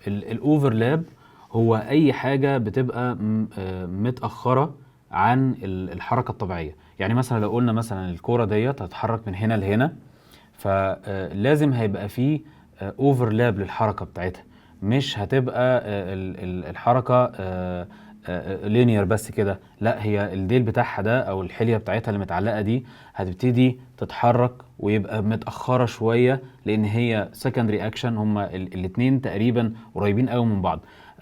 ال overlap هو اي حاجة بتبقى متاخرة عن الحركة الطبيعيه. يعني مثلا لو قلنا مثلا الكورة ديت هتتحرك من هنا لهنا، فلازم هيبقى فيه overlap للحركة بتاعتها، مش هتبقى الحركة linear بس كده، لا هي الديل بتاعها ده او الحلية بتاعتها اللي متعلقه دي هتبتدي تتحرك ويبقى متاخرة شويه، لان هي secondary action. هما الاتنين تقريبا قريبين قوي من بعض،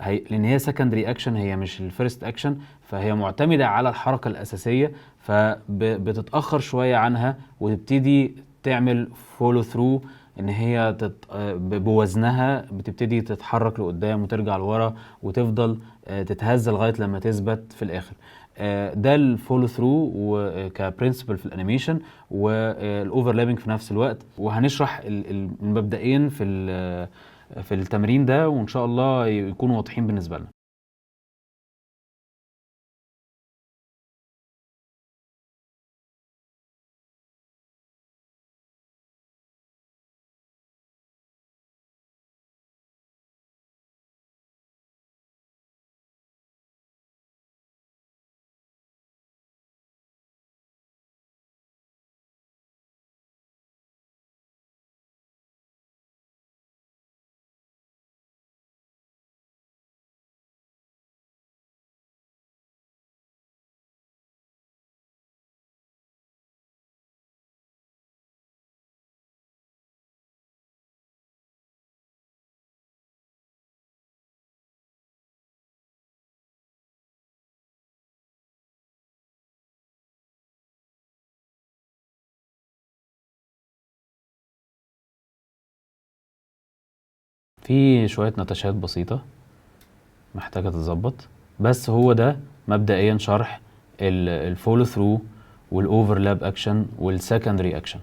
لان هي secondary action، هي مش ال first action، فهي معتمدة على الحركة الاساسيه، فبتتاخر شوية عنها وتبتدي تعمل follow through، ان هي بوزنها بتبتدي تتحرك لقدام وترجع لورا وتفضل تتهز لغاية لما تثبت في الاخر. ده ال follow through ك principle في ال animation وال overlapping في نفس الوقت. وهنشرح المبدئين في التمرين ده، وان شاء الله يكونوا واضحين بالنسبة لنا. في شوية نتاشات بسيطة محتاجة تتظبط، بس هو ده مبدئيا شرح ال follow through وال overlap action وال secondary action.